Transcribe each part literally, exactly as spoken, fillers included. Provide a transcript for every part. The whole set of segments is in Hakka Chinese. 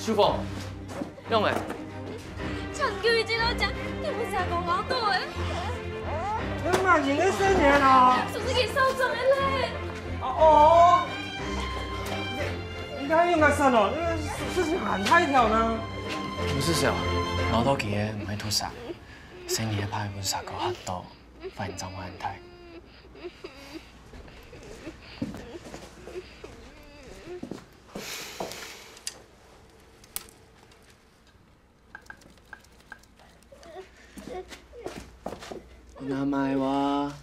師傅，用了。搶救一隻老將，你毋係講敖到誒？你罵人个少年啊？是不是給燒中的嘞？啊哦，應該用个算了，那个事情很大一條呢。不是小，敖到佢个毋係毒蛇，細人仔怕分蛇哥嚇到，反應正會很大。 名前は？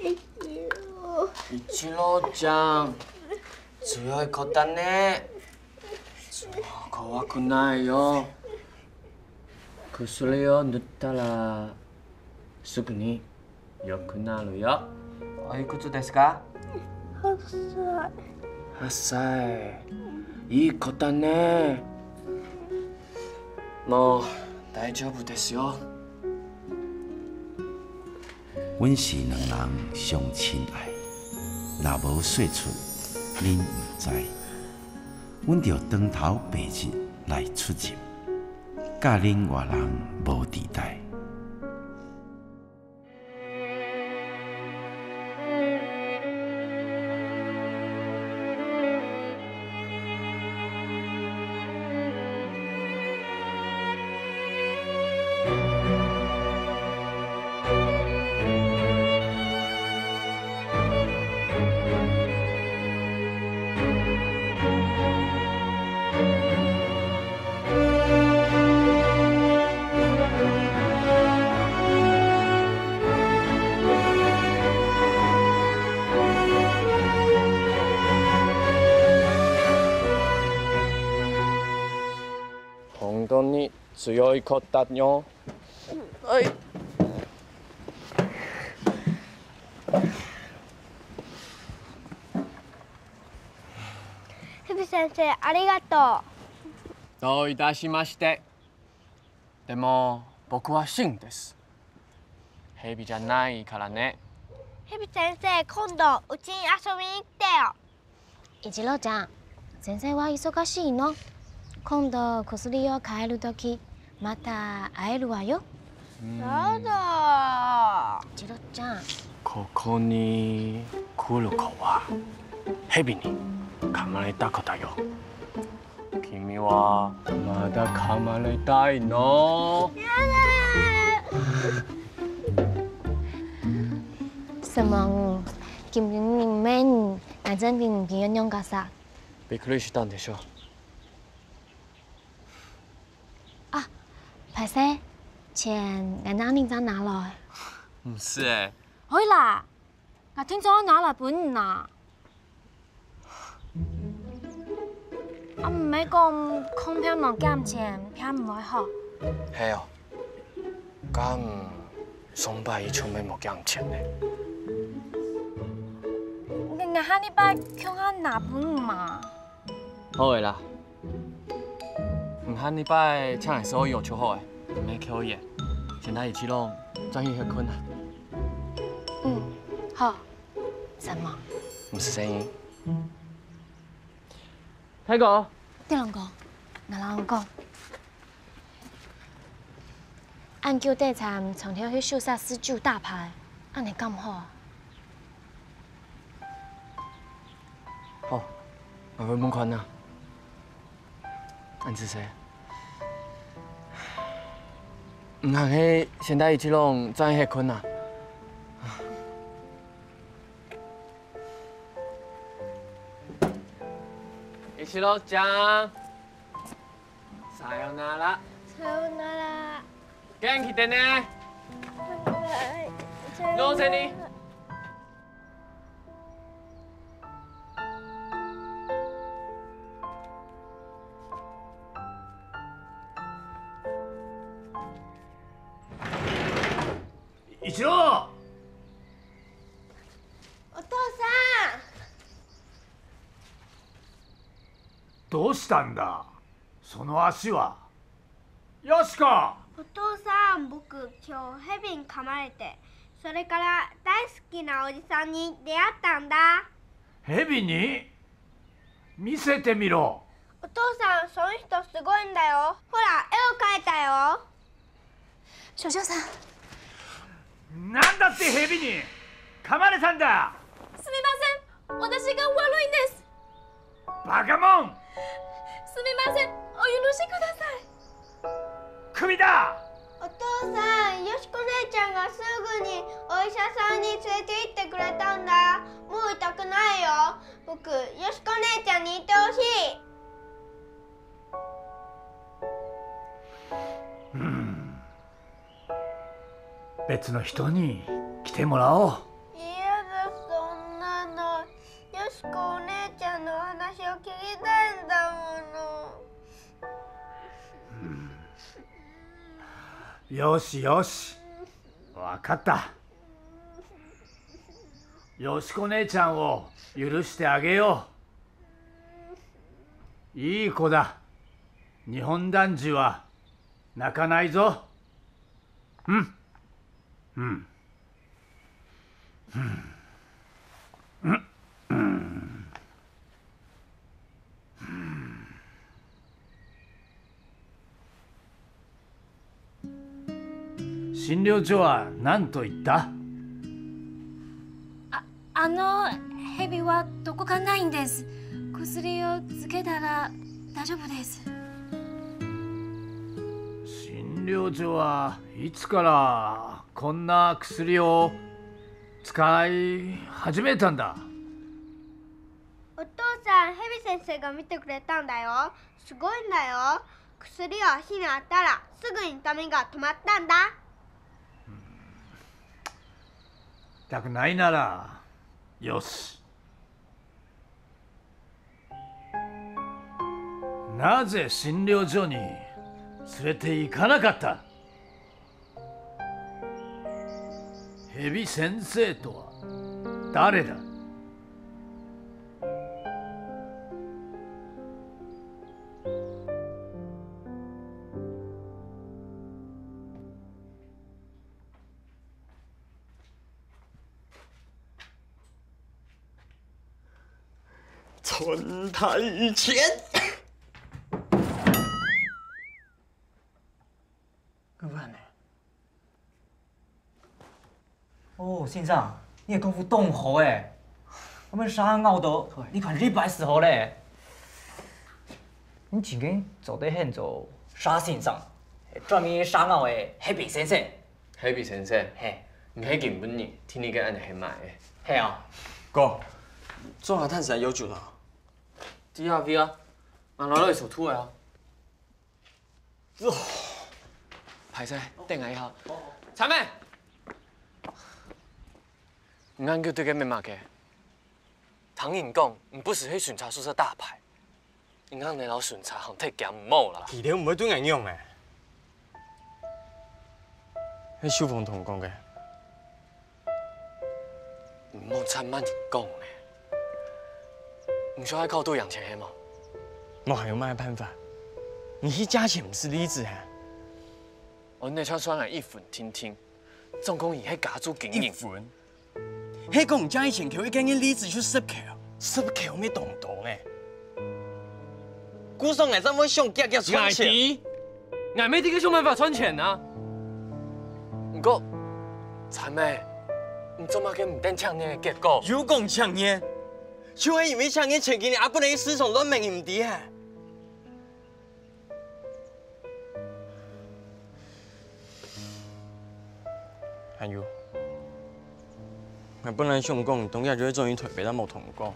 一郎ちゃん。強い子だね。怖くないよ。 薬を塗ったらすぐに良くなるよ。おいくつですか？はっさい。はっさい。いい子だね。もう大丈夫ですよ。阮是兩人相親愛，若無說出，恁毋知。阮著當頭白日來出入。 甲恁外人無底代。本当に強い子だよ。はい。蛇先生、ありがとう。どういたしまして。でも、僕はシンです。蛇じゃないからね。蛇先生、今度うちに遊びに来てよ。 一郎ちゃん、先生は忙しいの。今度、こすりを変えるとき、また会えるわよ。やだ。一郎ちゃん。ここに来る子は、蛇に噛まれた子だよ。君はまだ噛まれたいの？やだ。什么？今天你们 𠊎真並毋知愛仰結煞。びっくりしたんでしょう。啊，歹勢，錢𠊎摎你正拿來。毋使欸。會啦，𠊎定著愛拿來分你拿。啊，毋係講空騙無撿錢，騙毋會好。係哦。 敢上擺佢就係無撿錢呢？𠊎，𠊎下禮拜共下拿分你嘛。好个啦，𠊎下禮拜請个所有就好个，毋係扣一，先帶佢去弄，轉去歇睏啊。嗯，好，承蒙。毋使細義。 大哥。德龍哥，𠊎摎你講，恁久得閒長透去秀沙寺酒搭牌，恁仔敢好啊？好，𠊎會問看啊。恁仔細，你還係先帶佢去弄轉歇睏啊。 一郎ちゃん。さよなら。さよなら。元気でね。バイバイ。さよなら。どうせに。 一郎！お父さん！どうしたんだ？その足は。よしこ！お父さん、僕、今日蛇に噛まれて、それから大好きなおじさんに出会ったんだ。蛇に？見せてみろ。お父さん、その人すごいんだよ。ほら、絵を描いたよ。所長さん。なんだって蛇に？ かまれたんだ。すみません、私が悪いんです。バカモン。すみません、お許しください。クビだ。お父さん、よしこねえちゃんがすぐにお医者さんに連れて行ってくれたんだ。もう痛くないよ。僕、よしこねえちゃんにいてほしい。別の人に来てもらおう。嫌だ、そんなの。よしこおねえちゃんの話を聞きたいんだもの。よしよし、わかった。よしこねえちゃんを許してあげよう。いい子だ。日本男児は泣かないぞ。うん。うん。診療所は何と言った？あ、あの、蛇はどこかないんです。 薬をつけたら大丈夫です。診療所はいつからこんな薬を使い始めたんだ？お父さん、蛇先生が見てくれたんだよ。すごいんだよ。 薬を足に当たらすぐに痛みが止まったんだ。痛くないならよし。なぜ診療所に連れて行かなかった？蛇先生とは誰だ？ 賺大錢！仰般呢？哦，先生，你个功夫當好欸！𠊎等蛇咬到，你看一擺就好咧。你真經做得喊做蛇先生，專門蛇咬个黑皮先生。 黑皮先生，嘿，你係今晡日聽你个恁樣喊个。嘿啊，哥，做下探險有酒了。知啊知啊，俺拿到一手吐个啊。歹勢，等我一下。陳妹，你恁久對該面麼个？聽人講，你不時去巡查宿舍打牌。 你仰會摎巡查行忒驚毋好啦？佢兜毋會對𠊎仰欸。係秀鳳同講个。你莫再慢人講咧。你想愛靠賭贏錢係無？無還有麼个辦法？你去借錢毋使利子係？哦，你像算來一分定定，總共佢係家族經營。一分？ 係講借一千箍，一個月利子就十箍，十箍乜當多呢。故所𠊎正會想遽遽賺錢。𠊎知，𠊎乜在該想辦法賺錢啊。毋過，陳妹，你做麼个毋等青年个結果？又講青年，就係因為青年前幾年也不能去市場亂賣，你毋知啊？ 還有，𠊎本來想講，當日就會轉去臺北，但無通過。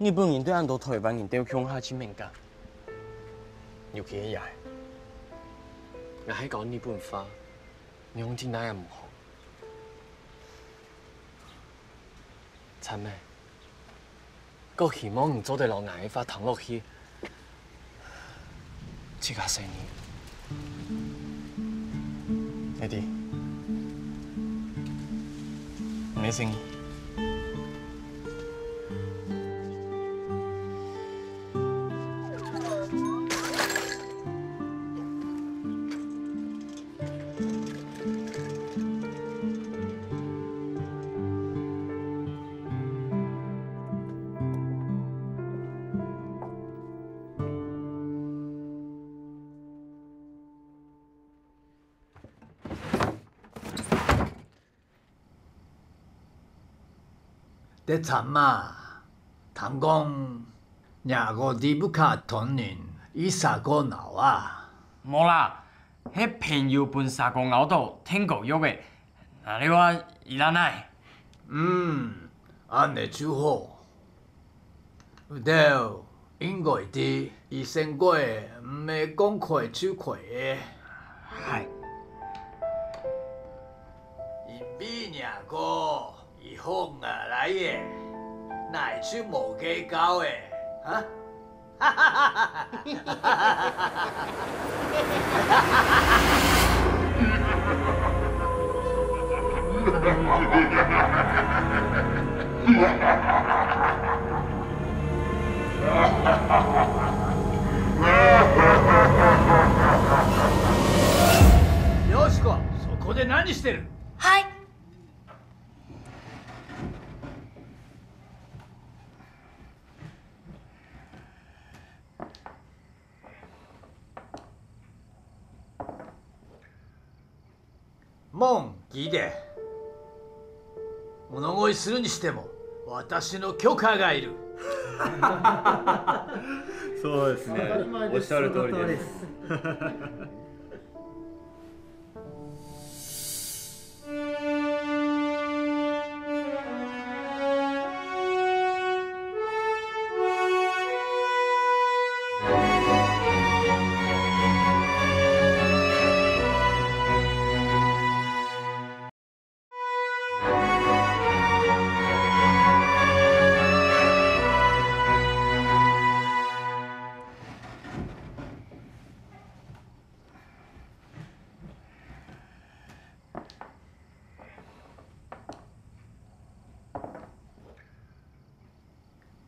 日本人對恁多臺灣人鬥共下盡敏感，尤其係𠊎。𠊎係講日本話，你用真哪樣毋好？ 陳妹，過希望你做得摎𠊎个話聽落去。自家細人。Eddie，你个細人。得慘啊！聽講若个知屋下同人，佢蛇哥咬啊？無啦，係朋友分蛇哥咬到，聽過藥个。啊，你話佢哪奈？嗯，恁呢就好。 有兜應該知，佢生過毋係講開就開个。係。因為若个，佢學𠊎來个，哪就無計較个，哈？ よしこ、そこで何してる？はい。門聞いて。物乞いするにしても、私の許可がいる。そうですね。当たり前です。おっしゃる通りです。その通りです。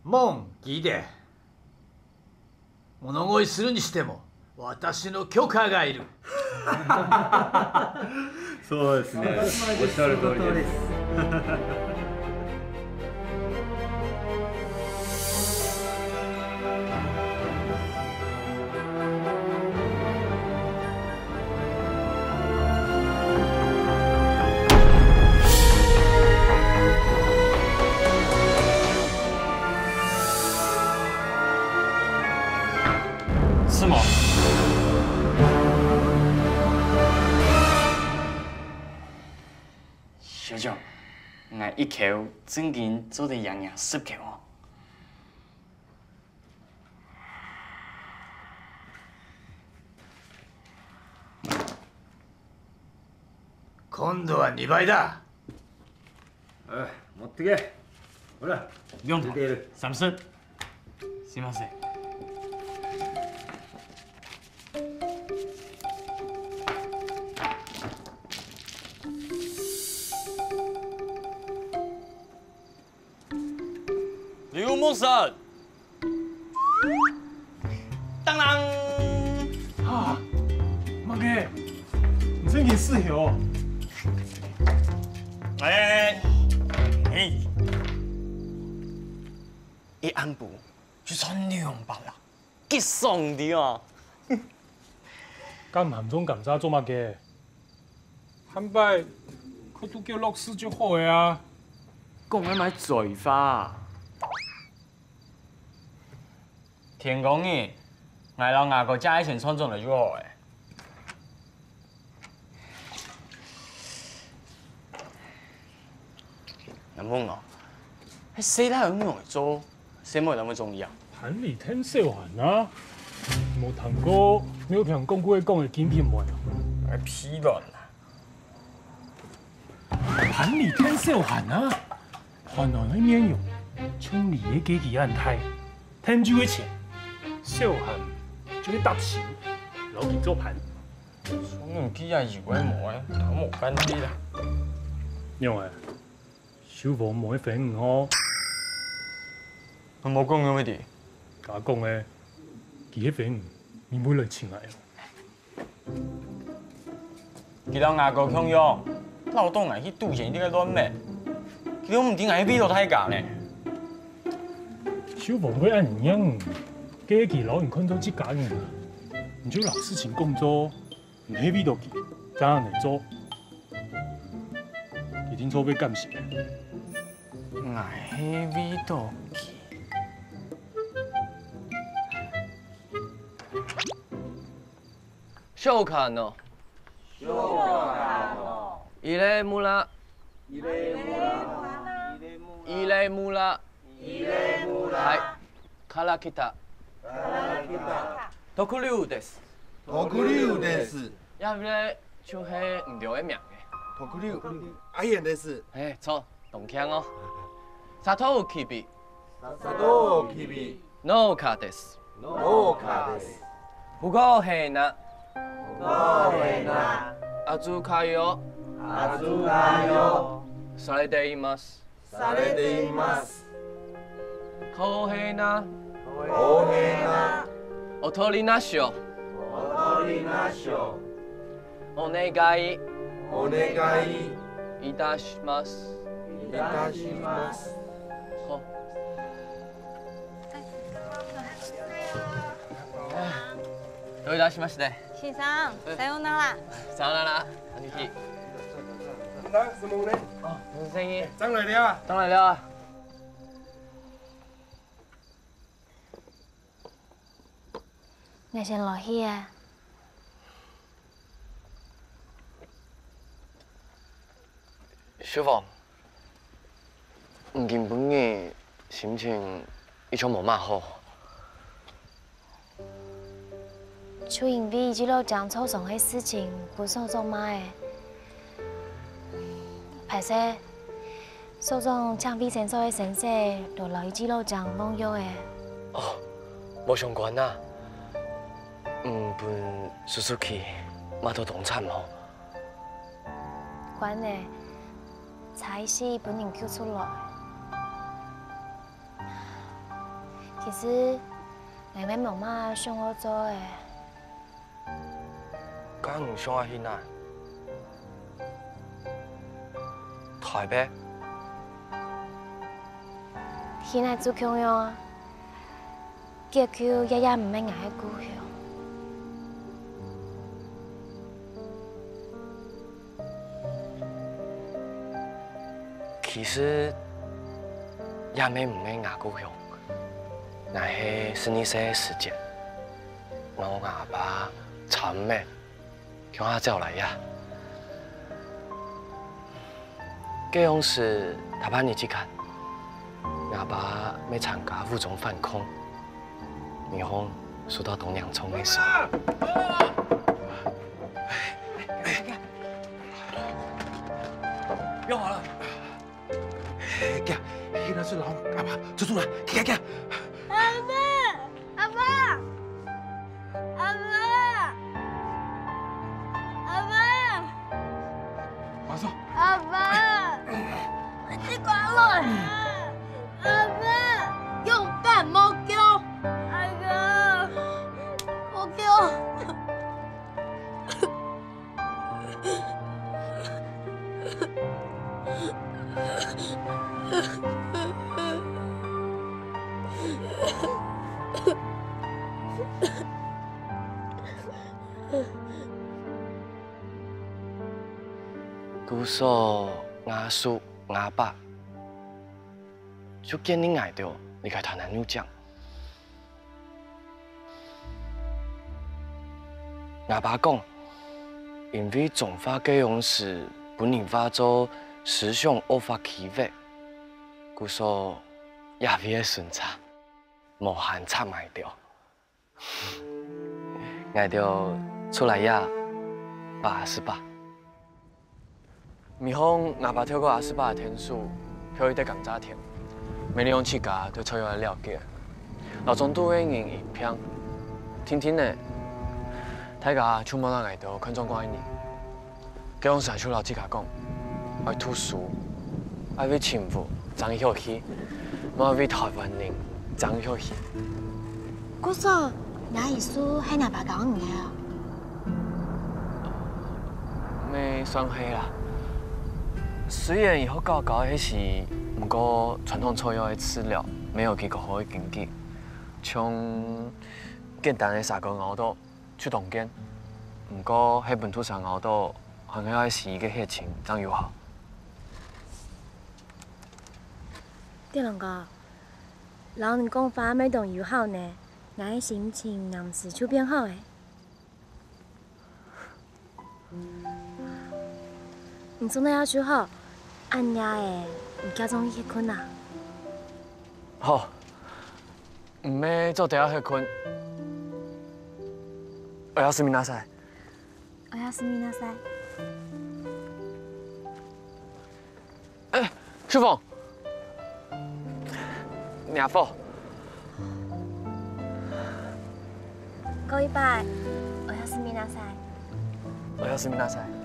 門聞いて。物乞いするにしても、私の許可がいる。そうですね。当たり前です。おっしゃる通りです。その通りです。 是吗？小張，𠊎一口正經做得贏你十口哦。 今度はにばいだ。え、持ってけ。ほら、不用了，出ている。三十。すいません。 劉木生。當當。啊，麼个？你真係死哦！哎，哎，一暗晡就賺兩百啦，激爽个啊！敢含種甘蔗做麼个？ 下擺，佢都叫樂事就好个啊。講个麼个嘴法啊？天光日，𠊎摎吾哥借一千賺轉來就好个。 南風哦，該細賴仰仔做，細妹仰會中意啊？盤裡跈小閒啊！無聽過廟坪講古仔講个金瓶梅啊？哎，屁卵啊！盤裡跈小閒啊！看來該面容，像你个雞雞恁大，跈就會淺。小閒就係搭手，摎佢做伴。 所以佢也以為無誒，當無間地啦。仰誒，秀芳無愛分你哦。佢無講仰會知？佢講誒，佢係分你，你會來尋𠊎哦。佢摎吾哥共樣，恅到𠊎去堵人這个亂物，佢都毋知𠊎係為著大家呢。秀芳會恁樣，該佢摎你看做自家人啊，你就摎事情講做 毋係為著佢正恁樣做，佢定著會感謝。𠊎 A Vとき。紹介の。紹介の。入れ村。入れ村。入れ村。入れ村。はい。から来た。から来た。特流です。特流です。やっぱり、周平毋對个名个。特流。あいえんです。え、そう、どんきゃん哦。佐藤きび。佐藤きび。農家です。農家です。不公平な。不公平な。扱いを。扱いを。されています。 されています。公平な。公平な。お取りなしを。お取りなしを。お願い。お願い。いたします。いたします。ほ。どういたしまして。先生、さようなら。さようなら。兄貴。 啊，先生。张来了啊。张来了啊。你先落去啊。秀芳，你今晡日心情一向無麼好。 就因為一路講受傷个事情，分所長罵个。歹勢，所長請衛生所个先生落來一路講用藥个。哦，無相關啊。嗯，分叔叔去，罵到當慘吼。關个，差一息分人救出來。 其實，𠊎也無麼想愛做个。該你想愛去哪？台北？去哪就共樣啊，結局也也毋係𠊎个故鄉。 其實，也毋係𠊎故鄉，𠊎係十二歲个時節，摎吾爸慘个，共下走來呀。該央時大半日之間，吾爸乜參加武裝反抗， 然後受到當嚴重个傷。不要跑了。行，現在就摎阿爸捉出來，行行行。阿爸，阿爸，阿爸，阿爸。馬上。阿爸，你過來。 阿爸，勇敢無驚。阿哥，無驚。故所，吾叔、吾伯 就建議𠊎兜離開台南六甲。吾爸講，因為彰化該央時分人話做思想惡化區域，故所這位个巡查無閒插𠊎兜。 𠊎兜出來呀，拜阿斯伯。尾項，吾爸透過阿斯伯个天使，去一垤甘蔗田，每日用自家對菜園个了解，摎莊肚个人一並，定定仔，大家就無拿𠊎兜看做外人。 該央時就摎自家講，愛讀書，愛為政府爭一口氣，嘛愛為台灣人爭一口氣。故所，若意思係吾爸教你个哦？乜算係啦。雖然醫學校教个係，毋過傳統草藥个治療，乜有佢較好个根據。像簡單个蛇哥摎到， 就當見，毋過係分毒蛇咬到，還係愛死一個血清正有效。德龍哥，摎你講話乜當有效呢，𠊎个心情臨時就變好了。你做得愛收好，恁夜了，你遽轉去歇睏啊。好，毋係做得愛歇睏。おやすみなさい。 おやすみなさい。秀峰，你好。過一擺，おやすみなさい。おやすみなさい。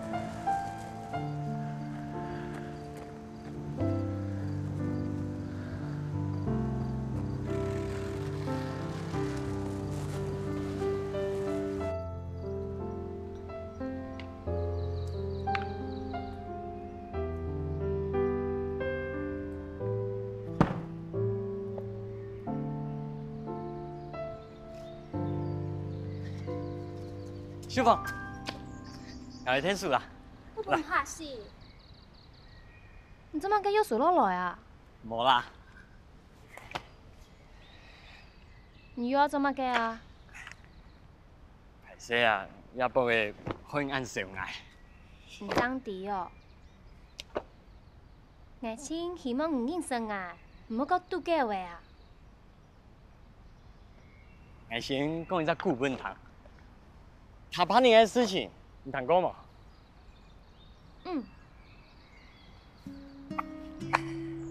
秀峰，𠊎來𢯭手啦。你分我嚇死！你做麼个又輸落來啊？無啦。你又愛做麼个啊？歹勢啊，這駁仔害你恁愁𠊎。你正知哦。𠊎盡希望你認識𠊎，毋好過堵狗仔啊！ 𠊎先講一隻古文聽。他怕你个事情，你聽過無？嗯。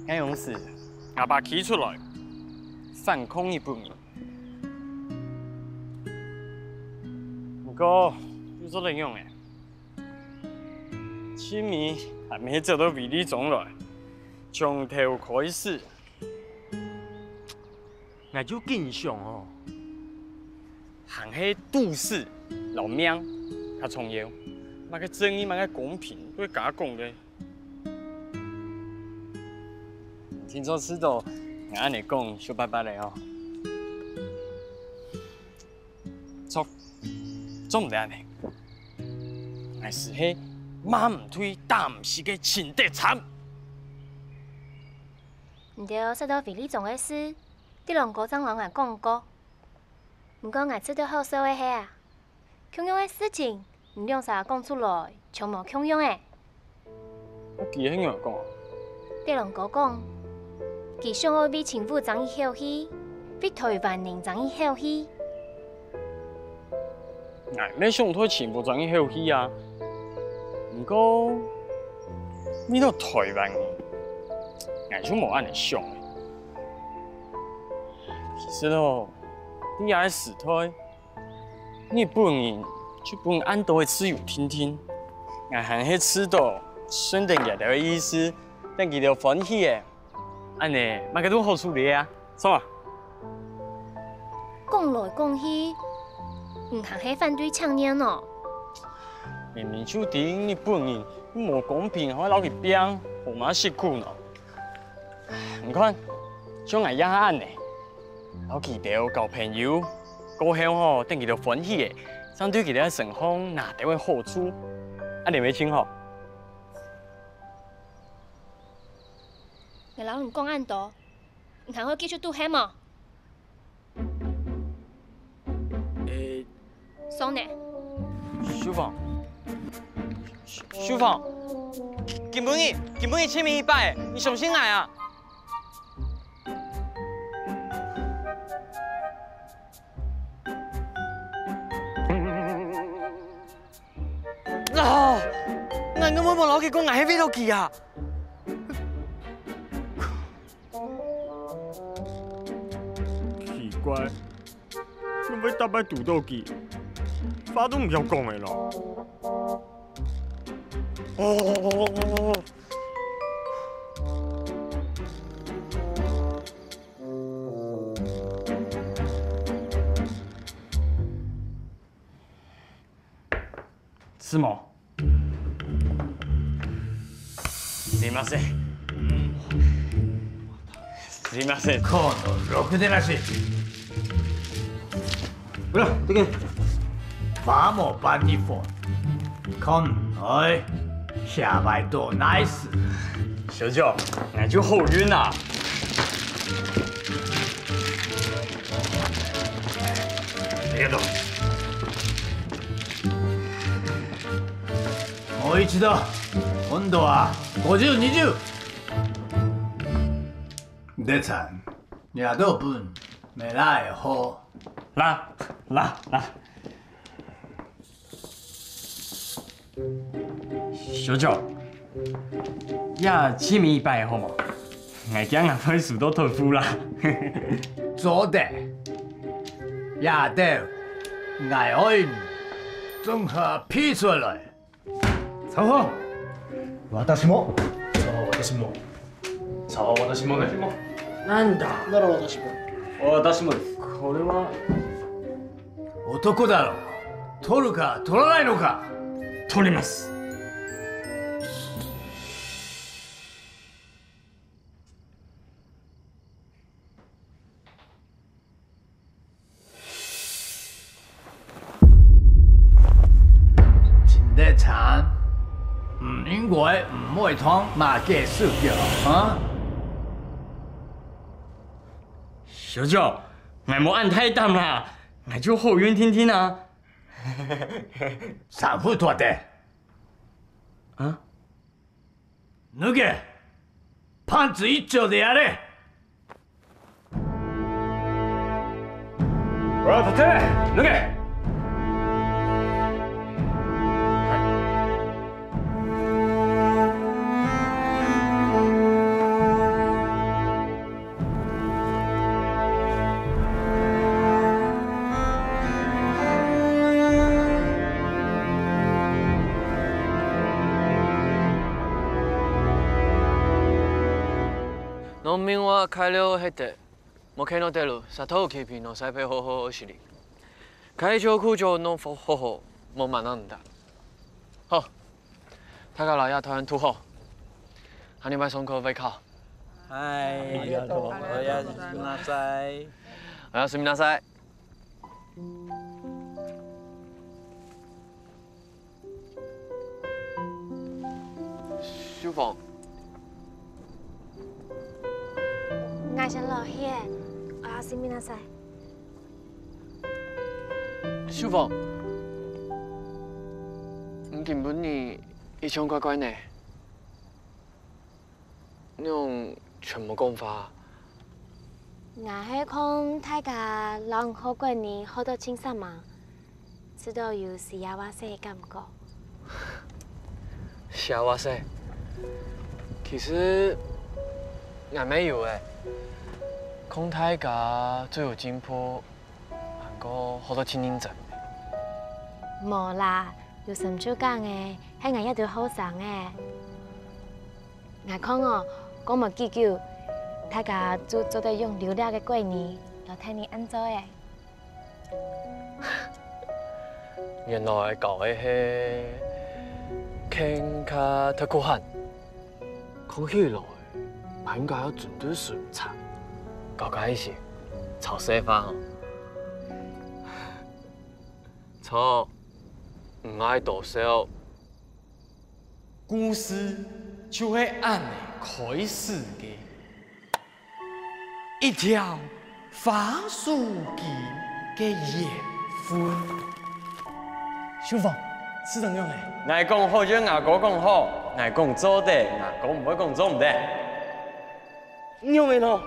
該當時，吾爸企出來，反抗日本人。毋過，又做得仰仔？盡尾還係走到威利莊來，從頭開始。 𠊎就緊想哦，還係都市摎命較重要，麼个正義，麼个公平，都係假講个。你聽著試著，𠊎恁仔講，笑白白个哦。著，做毋得恁仔。𠊎斯係罵毋退、打毋死个秦德參。 你兜說到威利莊个事，德龍哥正摎𠊎講過。毋過𠊎試著好笑个係啊，共樣个事情，你兩儕講出來，像無共樣仔。該佢係仰般講啊？德龍哥講，佢想愛為清武爭一口氣，為臺灣人爭一口氣。 𠊎乜想代清武爭一口氣啊。毋過，為著臺灣人，𠊎就無恁仔想咧。其實哦，在這个時代，日本人就分恁多个自由定定，𠊎還係試著順等佢兜个意思，等佢兜歡喜咧。 恁仔，麼个都好處理啊，著啊？講來講去，你還係反對青年哦？明明就知日本人無公平，還愛摎佢拚，何必辛苦呢？你看，像𠊎這下恁仔，摎佢兜交朋友，過後吼，等佢兜歡喜咧，正對佢兜个身項拿兜个好處，恁仔會盡好。 𠊎摎你講恁多，你還會繼續堵𠊎無？誒，爽呢？秀芳，秀芳，今晡日，今晡日盡尾一擺，你相信𠊎啊！ 啊！𠊎仰會無摎佢講𠊎係為著佢啊？奇怪，仰會逐擺堵著佢，話都毋曉講仔囉？哦！ 是無？すいません。すいません。このろくでなし。不要，這個。Vamos, bandit。看來，下擺都nice。小九，𠊎就好運啊！もう一度、今度はごじゅう、にじゅう。でちゃん、やどうぶん、めらえほ。ら、ら、ら。所長，也試一擺好無？𠊎驚𠊎會輸到脫褲啦。做得，也得，𠊎愛綜合批出來。 さあ、私も。さあ、私も。さあ、私も。なんだ。なら私も。私もです。これは。男だろう。取るか取らないのか。取ります。真得慘，毋應該毋會同馬介輸掉啊！小舅，𠊎無恁大膽啦，𠊎就好運定定啊！衫褲脫忒。啊？ 脱け！パンツ一丁でやれ！ほら、立て！脱け！ 農民は改良を経て、模型の出る佐藤警備の再編方法を知り、海上空調の方法も学んだ。 好，大家來呀，團圓祝賀。下禮拜上課會考。嗨，ありがとう。おやすみなさい。おやすみなさい。秀鳳。𠊎先落去，おやすみなさい。 秀鳳，你今晡日一向怪怪呢，仰全無講話？𠊎係看大家摎𠊎學國語學到盡煞猛，試著有幸せ个感覺。幸せ？其實，𠊎乜有欸，看大家都有進步， 還過學到盡認真。無啦，有成就感个，係𠊎這兜後生仔。𠊎看哦，過無幾久，大家就做得用流利个國語來替你恁做欸。原來教个係客家讀書會。 看起來，𠊎應該愛針對順差，教佢一息潮州話哦。著，毋愛多想。故事就係恁呢開始个。 一條花樹根个緣分。秀鳳，係仰仔？𠊎講好就𠊎哥講好，𠊎講做得，𠊎哥毋會講做毋得。仰仔呢？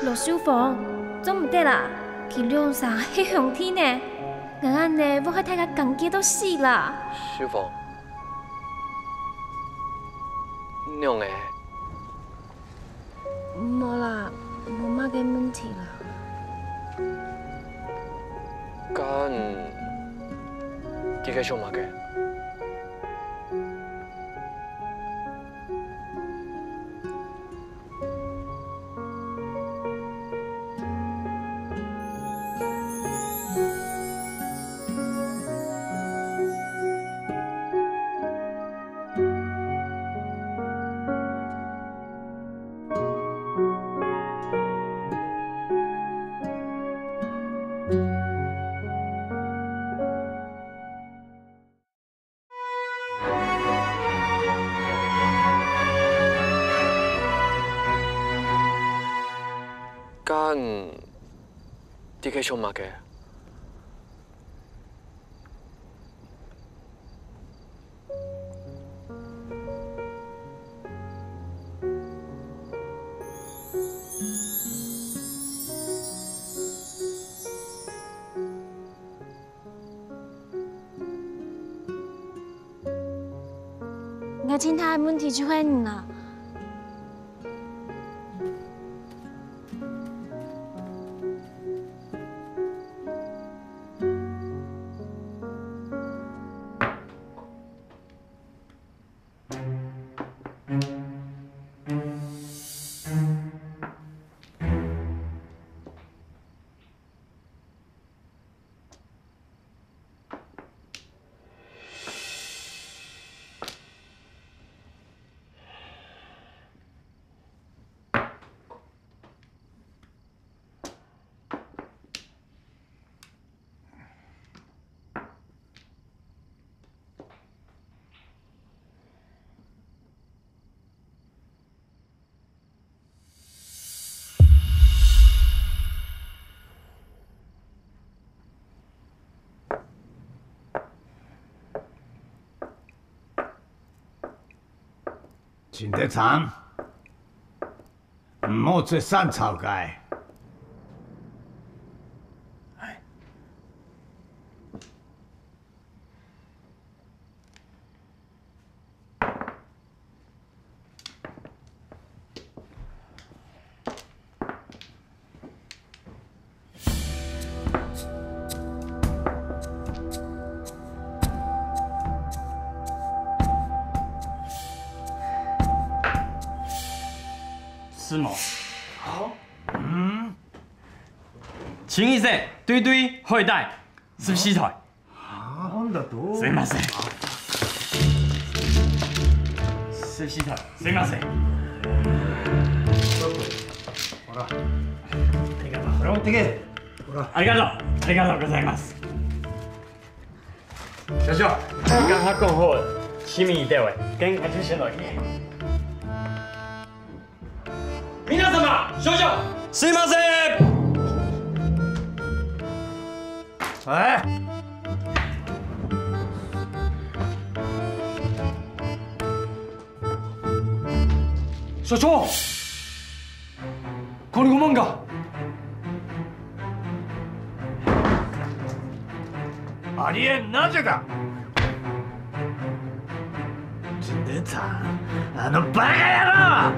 羅秀鳳，做毋得啦！佢兩儕係兄弟呢，𠊎恁呢會害大家尷尬到死啦！秀鳳，仰仔？ 無啦，無麼个問題啦。該你在該想麼个？你係想麼个？ 𠊎盡大个問題就係你啊！ 秦德昌，毋好出山吵个。哎。 是無？啊？嗯。清一色，對對，後一代，十四台。 啊？すいません。十四台。すいません。ほら。ほら、持ってけ。ほら。ありがとう。ありがとうございます。少将，你剛剛講好了，清明一到了，該𠊎就先來去。 皆さん、少将。すいません。哎。所長、これごまんが。 ありえんなじゃが。金德昌，あのバカ野郎！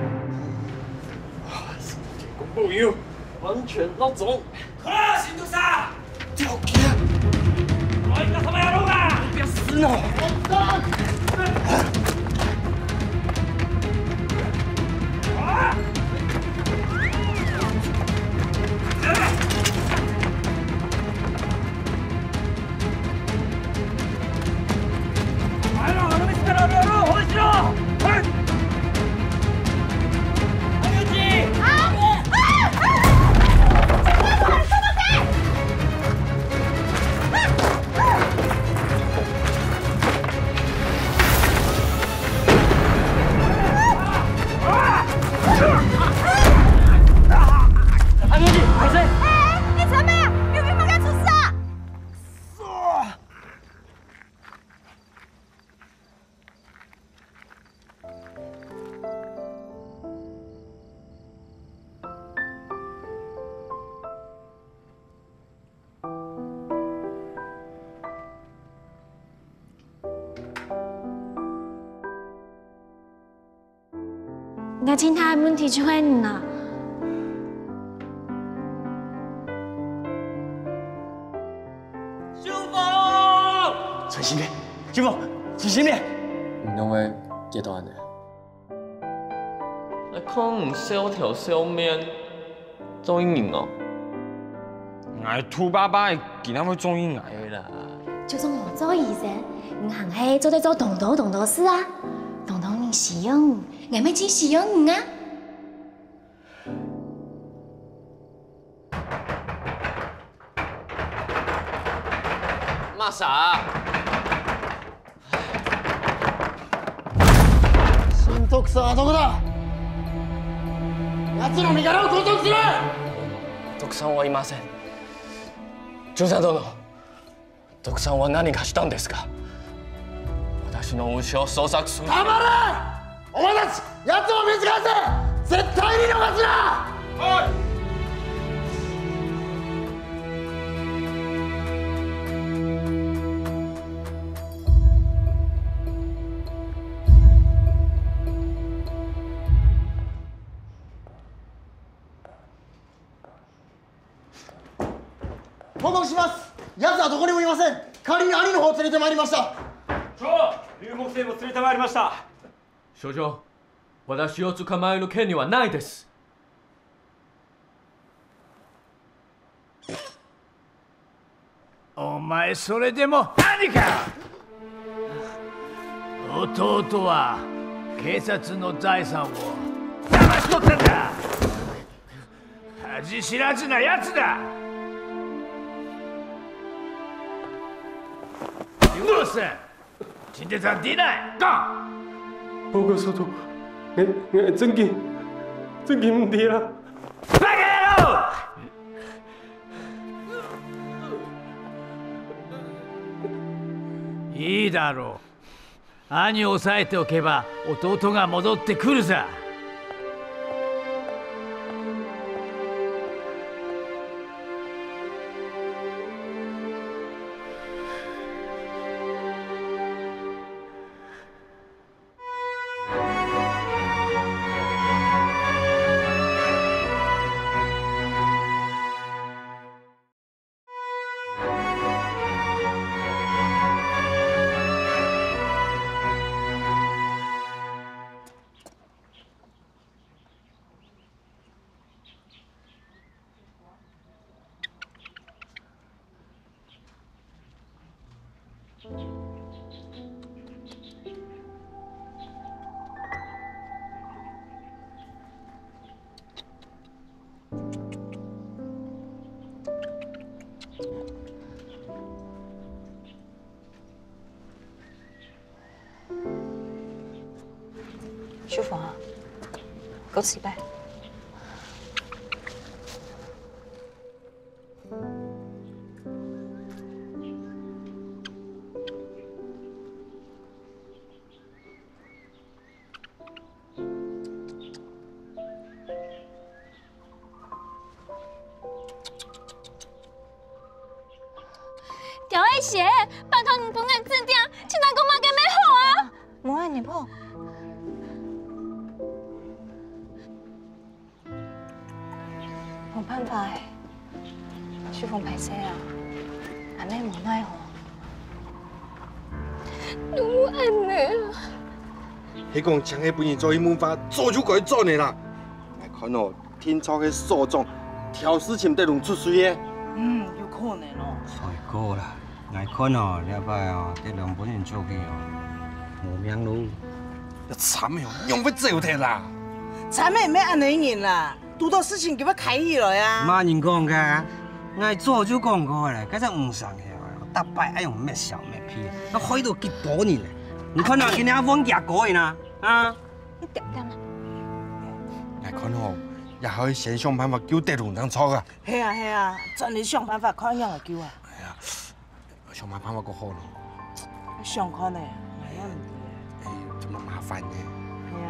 公布有完全落总。快，新都杀！掉头！我一个他妈野郎啊！不要死了！ 阿牛記，快些！哎，你做麼个？你為麼个出事啊？ 𠊎盡大个問題就係你啊！秀芳！陳新烈，秀芳，陳新烈！你仰會跌到恁呢？ 𠊎看你笑頭笑面，做醫生哦？𠊎土巴巴，佢仰會做醫生啦？就算無做醫生，你還係做得做當多當多事啊！當多人需要你，𠊎乜盡需要你啊！ 麼儕？新督さんはどこだ？奴の身柄を拘束する！督さんはいません。巡査殿、 ドクさんは何かしたんですか？私の牛を捜索する。黙れ！お前たち、奴を見つけ出せ！絶対に逃すな！はい！報告します。奴はどこにもいません。代わりに兄の方を連れてまいりました。長、龍木星も連れてまいりました。所長、私を捕まえる権利はないです。お前、それでも兄か！弟は警察の財産を騙し取ったんだ！恥知らずな奴だ！劉老师，今天上地来，讲！报告所长，我我真个真个毋对啦。バカ野郎！いいだろう。兄を抑えておけば弟が戻ってくるさ。舒服啊，给我吃一半。 條仔線，拜託你分𠊎指定，盡量講麼个乜好啊！無愛你婆。無辦法欸，秀鳳歹勢啊，阿妹無奈何。哪有恁呢啊？係講淨係分你做一門話，早就該做呢啦。𠊎看哦， 定著係所長挑事情得攏出水个。嗯，有可能哦。衰過啦，𠊎看哦，這擺哦，得兩分人做去哦，無命路。這慘个哦，仰會走忒啦？慘个毋係恁呢人啦，堵到事情就會開起來啊。麼人講个？𠊎早就講過咧，該隻吳三爺哦，逐擺愛用滅小滅皮，該害到幾多人咧？你看啊，今日還冤家過人啊，啊！ 一點點啊。𠊎看吼，也可以先想辦法救德龍正著啊。係啊係啊，轉去想辦法看仰仔救啊。哎呀，想麼辦法較好咯？想看呢，𠊎也毋知。哎，這麼麻煩呢。係啊。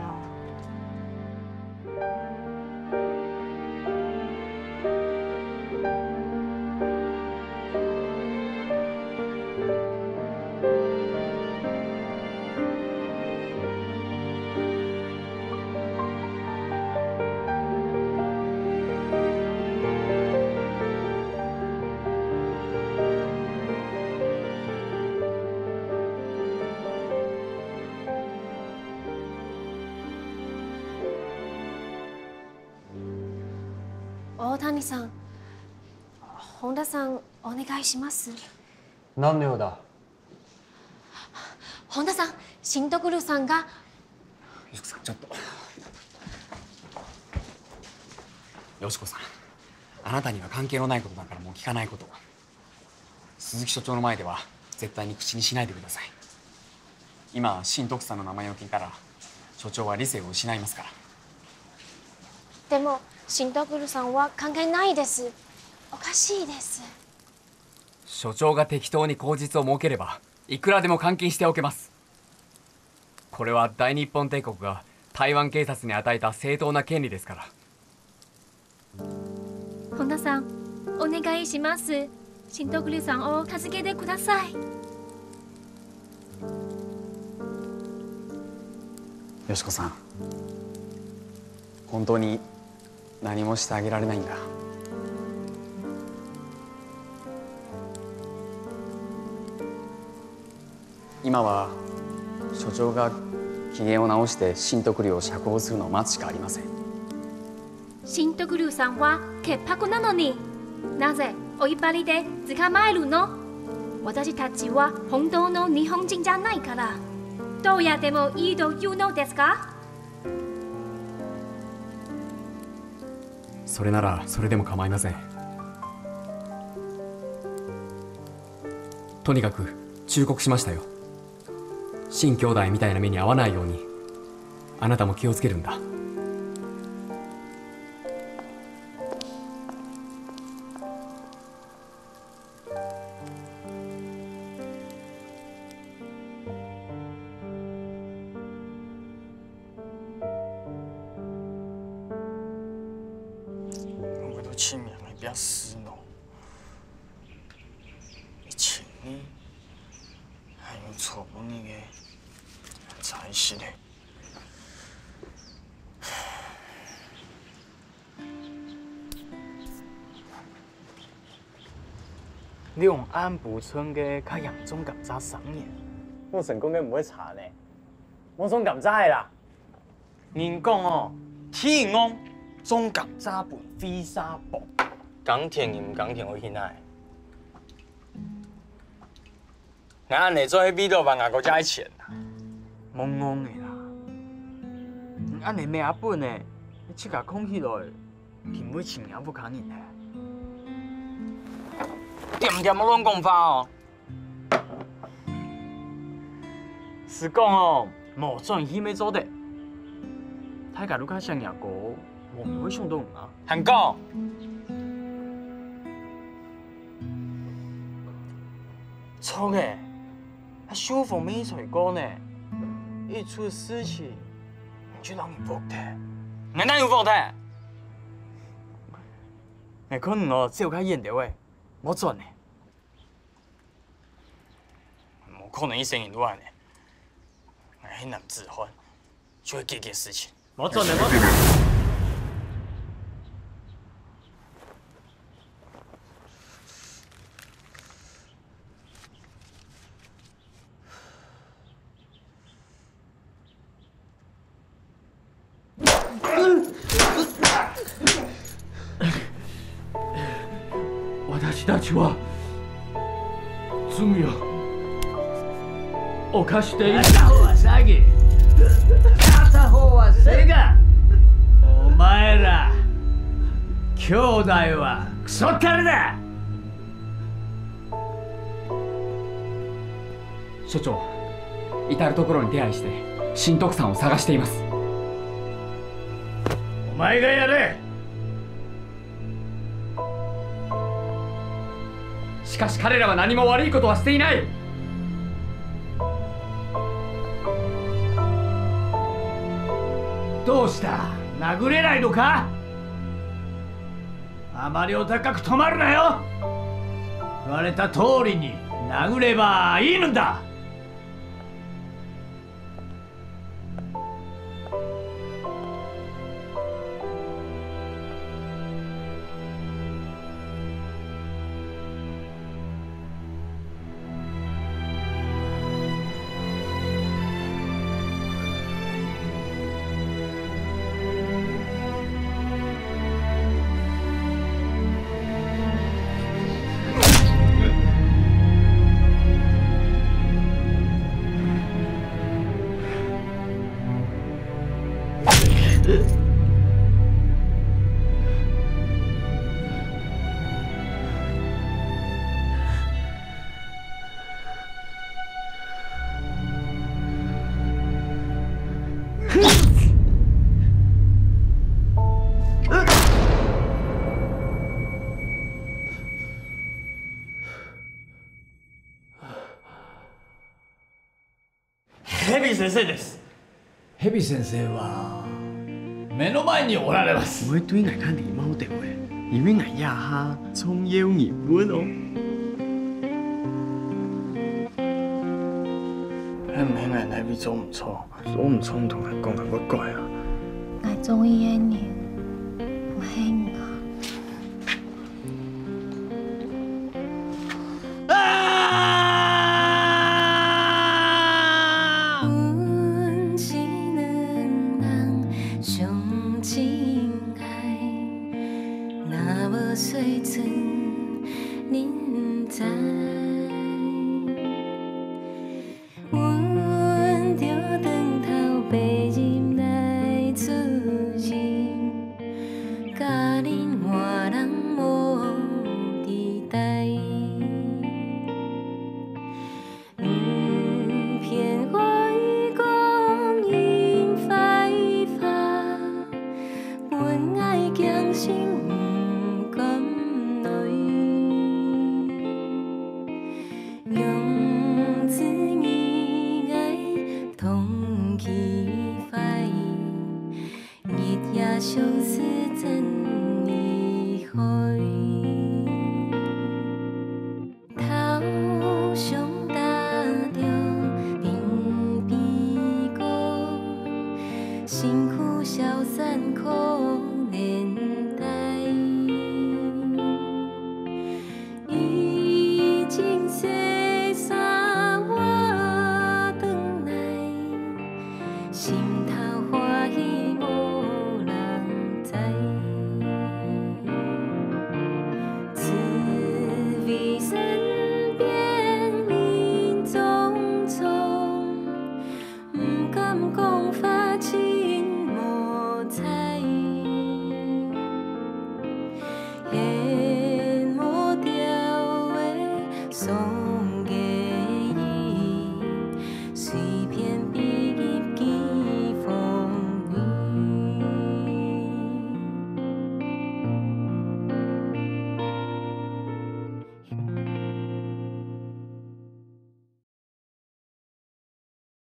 大谷さん、本田さん、お願いします。何の用だ？本田さん、新藤さんが。よしこさん、ちょっと。よしこさん、あなたには関係のないことだからもう聞かないこと。鈴木所長の前では絶対に口にしないでください。今、新藤さんの名前を聞いたら、所長は理性を失いますから。でも、新藤さんは関係ないです。おかしいです。所長が適当に口実を設ければ、いくらでも監禁しておけます。これは大日本帝国が台湾警察に与えた正当な権利ですから。本田さん、お願いします。新特流さんを助けてください。よしこさん、本当に何もしてあげられないんだ。今は所長が機嫌を直して新特流を釈放するのを待つしかありません。新特流さんは潔白なのに、なぜお威張りで捕まえるの？私たちは本当の日本人じゃないから。どうやってもいいというのですか？それならそれでも構いません。とにかく忠告しましたよ。新兄弟みたいな目に遭わないように、あなたも気をつけるんだ。我都清明了，不要死哦。一千年，还有错过你个，才是嘞。 你用暗晡春个較嚴重甘蔗生年。我成功个毋會差呢，我種甘蔗个啦。人講哦，天公種甘蔗分飛沙磅，耕田人耕田會去哪？ 𠊎恁呢做係為著還𠊎个姐个錢啊！莫戇个啦！你恁呢乜啊本呢，你自家囥起來，定會尋若屋下人呢。恬恬莫亂講話哦！係講哦，無轉去乜做得。大家都較惜若哥，無人會想著你啊！還講！ 著个，啊秀芳乜在該呢，一出事情，你就摎人㧒忒。𠊎哪有㧒忒？𠊎看你哦，走較遠兜仔，莫轉呢。無可能一生人都恁呢。𠊎係男子漢，就會解決事情。 莫轉了，莫轉了。私たちは罪を犯している。片方は詐欺、片方は正義。お前ら兄弟はクソったれだ。所長、至る所に手配して、新特さんを探しています。お前がやれ。 しかし彼らは何も悪いことはしていない。どうした？殴れないのか？あまりお高く止まるなよ。言われた通りに殴ればいいのだ。Happy先生です。Happy先生は目の前におられます。我對𠊎較禮貌兜仔，因為𠊎這下重要人物哦。係毋係𠊎哪位做毋著？做毋著同𠊎講，𠊎會改啊。𠊎中意个人，毋係你啊。 阮一兩人相親愛，若無水準恁知。阮著長頭白入來出陣，家人外人無期待。